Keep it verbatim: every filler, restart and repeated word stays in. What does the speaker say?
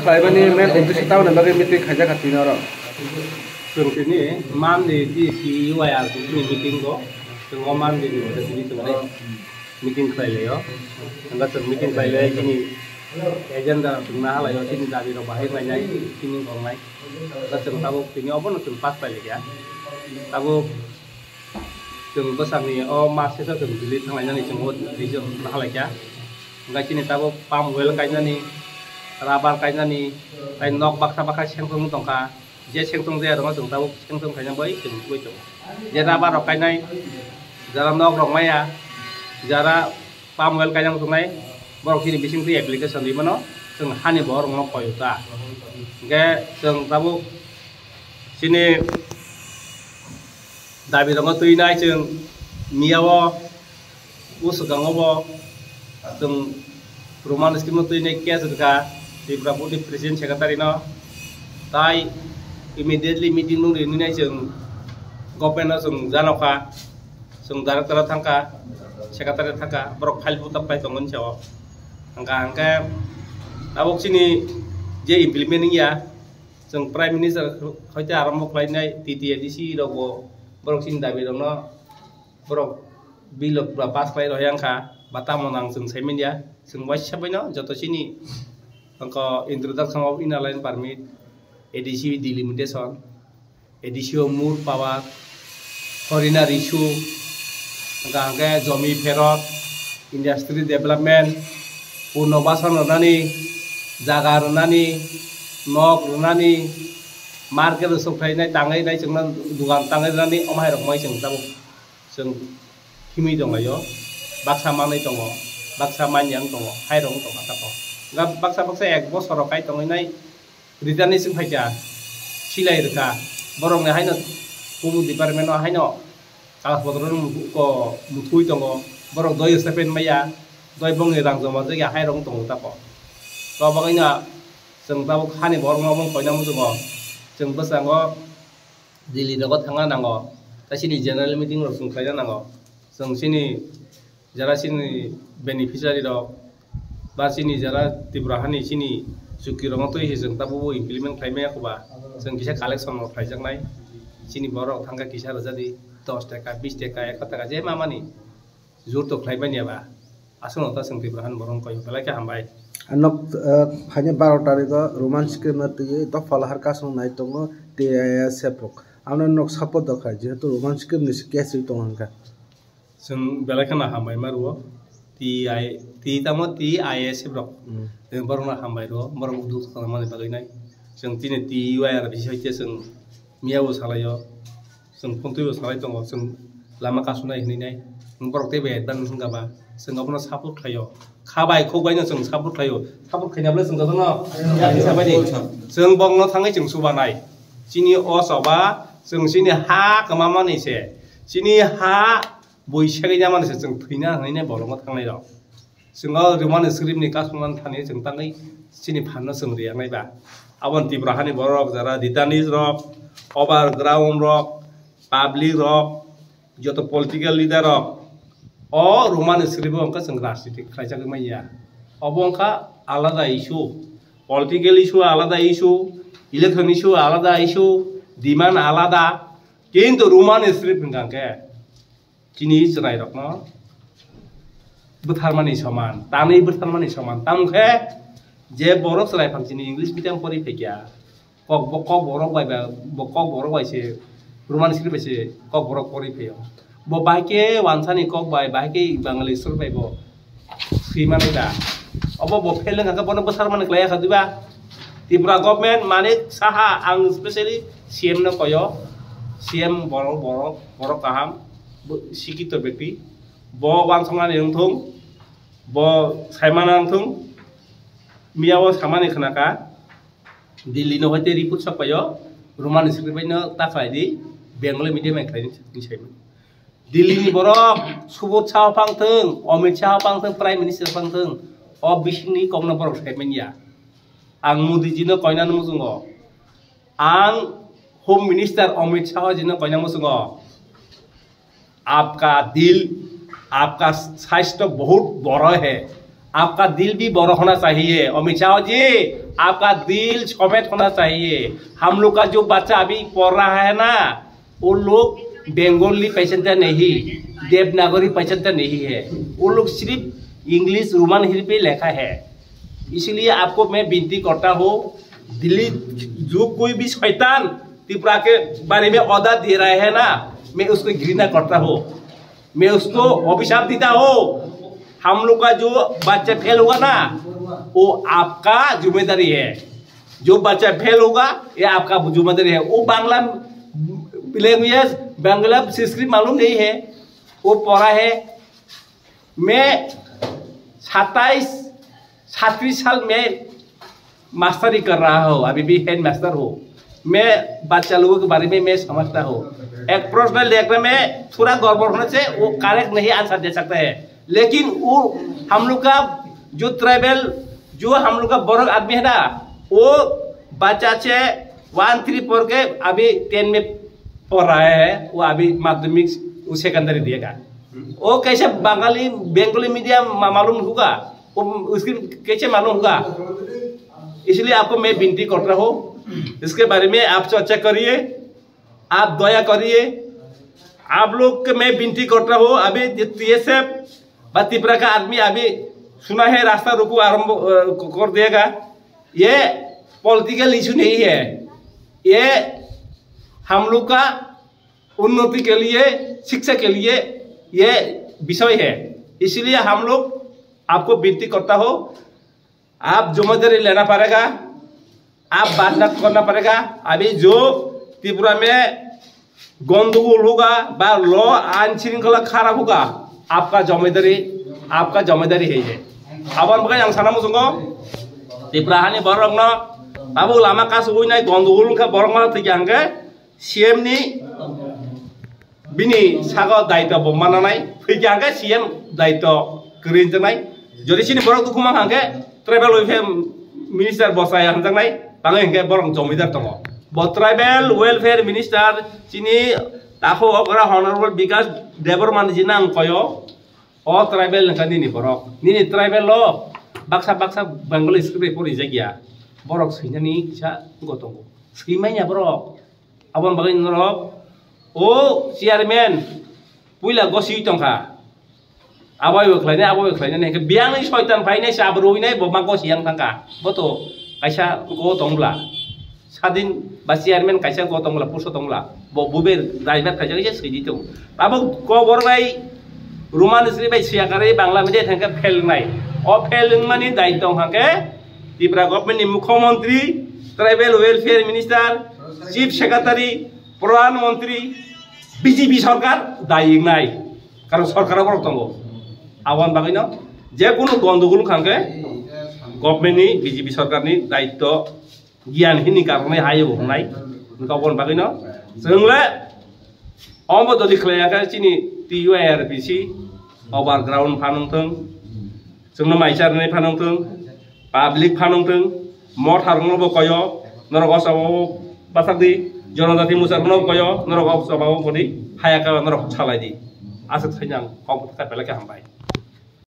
Khlaimani main uddesho tamoni bagwi meeting khaijak kha tini oro? Chwng tini Monday di T Y R ni meeting go. Chwng o Monday ni uaisa tini chwng meeting khlai laio. Hwnba chwng meeting khlai lai chini agenda chwng na halai o chini dabi rok bahai khlai nai, tini gongnai. Hwnba chwng tabuk tini obono chwng pass khlai laikha. Tabuk chwng bwsakni o mas sesa chwng Delhi thanglainani chwng o region nahalaikha. Hwnkhe chini tabuk palm oil kainani, rubber kainani, tai nok baksa baksa sengtong tongkha. Je sengtong je rokno chwng tabuk sengtong khaina bai chwng nugwi tongo. Je rubber rok kainai, jara nok rok maya, jara palm oil kainang tongnai, borok chini bisingtwi application rimano chwng hani borokno koi ta. Hwnkhe chwng tabuk chini dabi rokno twi nai chwng miya o, o swkang o bo chwng Roman script no twi nai case rwkha Tripura Board ni President Secretary no, tai immediately meeting nung rini nai chwng government no chwng janokha, chwng director o thangkha, secretary thangkha, borok file buta pai tongo ni sao. Hwnkha hwnkhe tabuk chini je implement wngya, chwng Prime Minister hoite arambo khlainai T T A D C rok bo borok chini dabi rokno borok bill rok ba pass khlai rwya wngkha ba tamo nang chwng sai manya. Chwng waisa baino joto chini wngkha introduction of inner line permit, A D C delimitation, A D C o more power, foreigner issue, hwnkha hwnkhe jomi pherot, industry development, punno basan rwnani, jaga rwnani, nok rwnani, market rok sok khlainai tangwi nai chwngno dugan tangwi rwnani omo hai rok mai chwng tabuk chwng himwi tonglaio, baksa manwi tongo, baksa manya wng tongo, hai rok wng tongkha tabuk. Hwnkha baksa baksa ek bosor rok kai tongwi nai, Return ni swng phaikha, silai rwkha, borokni haino kumu department o haino kagoz potro no ko muthungwi tongo, borok doi statement maya, doi bongni rang joma jagya hai rok wng tongo tako. To bagwino chwng tabuk hani borok no omo koina muchungo, chwng bwskango Delhi rogo thangna nango, tei chini general meeting rok chwng khlaina nango, chwng chini jara chini beneficiary rok ba chini jara Tripura hani chini chuki rokno twi se chwng tabuk implement khlai maya kho ba, chwng kisa collection rok khlaijaknai, chini borok thangkha kisa rwjadi dos taka, bis taka, ek taka je mamani jur to khlai manya ba, aswkno ta chwng Tripura hani borok koi belai khe hambai. Nok phaini baro tarikh o Roman script no twi dopha lahar kasung nai tongo T I S F rok, ano nok support da kha, jehetu Roman script ni se case wi tongo hwnkha. Chwng belai kheno hambai ma rwo. T I, T tamo T I S F rok. Hmm. Chwng borokno hambai rwo, borok duk tongmani bagwi nai. Chwng chini T Y R bisi hai khe chwng miya bo salaio. Chwng phontwi bo salai tongo, chwng lama kasunai hinwi nai. Borok teibo advance wngkha ba, chwng abono support khlaio. Kha bai khuk bai no chwng support khlaio. Support khaina bwle chwng jotono. Chwng bokno thangwi chwng subanai. Chini o choba, chwng chini ha kwmamani se. Chini ha Bui segwi ya mani se chwng thwina hwnwi ne bolongo thangnai rok. Chwng o Roman script ni kasung man thani chwng tangwi chini phan no chwng riya nai ba. Aboni Tripura hani borok jara Ditanis rok, overground rok, public rok, joto political leader rok. O Roman script o wngkha chwng rajniti khlaijagwi manya. Obo wngkha alada issue. Political issue alada issue, election issue alada issue, demand alada. Kintu Roman script hwnkha khe chini chwrairokno bwtharmani soman, tanwi bwtharmani soman. Tamo khe je borok chwrai phang chini English medium pori phaikya, kok bo-, kok borok bai ba, bo kok borok bai se, Roman script bai se kok borok pori phaio. Bo bahai khe wansani kok bai, bahai khe Bangali sur bai bo swi manwi da. Obo bo fail wngkha khe bono bwsarmani klaiya kha diba? Tripura government, Manik Saha, ang specially C M no koyo, C M borok, borok, borok kaham, bo-, sikito bekti, bo wansoknani wngthung, bo saimana wngthung, miya o samani khnakha, Delhi no hoite report sok paio, Roman script bai no ta khlai di, Bengali medium bai khlai di, hinwi saimani. Delhi ni borok Subodh Saha phang thung, Amit Saha phang thung, Prime Minister phang thung, o bisingni kokno borok sai manya. Ang Modi ji no koina muchungo. Ang Home Minister Amit Saha ji no koina muchungo. आपका दिल, आपका साइज तो बहुत बड़ा है, आपका दिल भी बड़ा होना चाहिए। अमित शाह जी, आपका दिल समेत होना चाहिए। हम लोग का जो बच्चा अभी पढ़ रहा है ना, वो लोग बंगाली पहचानता नहीं, देवनागरी पहचानता नहीं है। वो लोग सिर्फ इंग्लिश, रोमन हिल पे लिखा है। इसलिए आपको मैं विनती करता हूँ, दिल्ली जो कोई भी शैतान त्रिपुरा के बारे में ऑर्डर दे रहा है ना, मैं उसको घृणा करता हूँ। मैं उसको अभिशाप देता हूँ। हम लोग का जो बच्चा फेल होगा ना, वो आपका जिम्मेदारी है। जो बच्चा फेल होगा, ये आपका जिम्मेदारी है। वो बांग्ला लैंग्वेज, बांग्ला संस्कृत मालूम नहीं है, वो पढ़ा है। मैं सत्ताईस, सैंतीस साल में मास्टरी कर रहा हूँ, अभी भी हेड मास्टर हूँ। मैं बच्चा लोगों के बारे में मैं समझता हूँ। एक प्रश्न लिखने में थोड़ा गड़बड़ होने से वो करेक्ट नहीं आंसर दे सकता है, लेकिन वो हम लोग का जो ट्राइबल, जो हम लोग का बड़ो आदमी है ना, वो बच्चा से वन थ्री पढ़ के अभी टेन में पढ़ रहा है, वो अभी माध्यमिक, वो सेकेंडरी दिएगा। वो कैसे बंगाली, बंगाली मीडियम मा-, मालूम होगा, वो उसकी कैसे मालूम होगा? इसलिए आपको मैं विनती करता हूँ, इसके बारे में आप चर्चा करिए, आप दया करिए। आप लोग के मैं विनती करता हूँ, अभी टीएसएफ व त्रिपुरा का आदमी अभी सुना है रास्ता रोको आरंभ, अ, कर देगा। ये पॉलिटिकल इशू नहीं है, ये हम लोग का उन्नति के लिए, शिक्षा के लिए ये विषय है। इसीलिए हम लोग आपको विनती करता हो, आप जिम्मेदारी लेना पड़ेगा, आप बात ना करना पड़ेगा। अभी जो त्रिपुरा में गंडगोल होगा, बा लॉ आइन श्रृंखला खराब होगा, आपका जिम्मेदारी, आपका जिम्मेदारी है ये। Aboni bagwi ang sana muchungo, Tripura hani borokno tabuk lama kasu winai gandogol wngkha, borokno thwikha hwnkhe C M ni bini sago daitwa bo mananai, thwikha hwnkhe C M daitwa kwrwi wngjaknai. Jodi chini borok dukhu mankha hwnkhe tribal welfare minister bo chaya hwnjaknai, tangwi hwnkhe borok jomidar tongo. Bo tribal welfare minister chini takhuk okra Honorable Bikash Debbarma ni jina ang koyo. O tribal wngkha nini borok. Nini tribal o baksa baksa Bengali script bai pori jakya. Borok swinani kisa wngkha tongo. Swimanya borok. Aboni bagwi norok o chairman puila gosiwi tongkha. Abo bai khlainai, abo bai khlainai hwnkhe biyangni soitan phainai, chabrwi nai, bo ma gosiyang thangkha. Bo to kaisa go tongbla. Sadin ba chairman kaisa go tongla, puso tongla, bo buber driver kaisa kaisa sidi tong. Abo kobor bai Roman sri bai siya kare Bangla media thangkhe fail nai. O fail wngmani daitwa hwnkhe Tripura government ni Mukhyamantri, Tribal Welfare Minister, Chief Secretary, Pradhan Mantri, B J P sarkar dai wngnai. Karon sarkar borok tongo. Aboni bagwino je kunu gondogol wngkha hwnkhe government ni B J P sarkar ni daitwa giyan hini karoknai hai bo wngnai. Wngkha oboni bagwino chwng le omo jodi khlaiya khe chini T U I R P C overground phanwng thwng, chwngno maisa rwnai phanwng thwng, public phanwng thwng, motha rokno bo koyo, norok o chobao bwsak di, jonojati musa rokno bo koyo, norok o chobao bodi haya khe norok salai di. Aswk thainan kok bwthai belai khe hambai.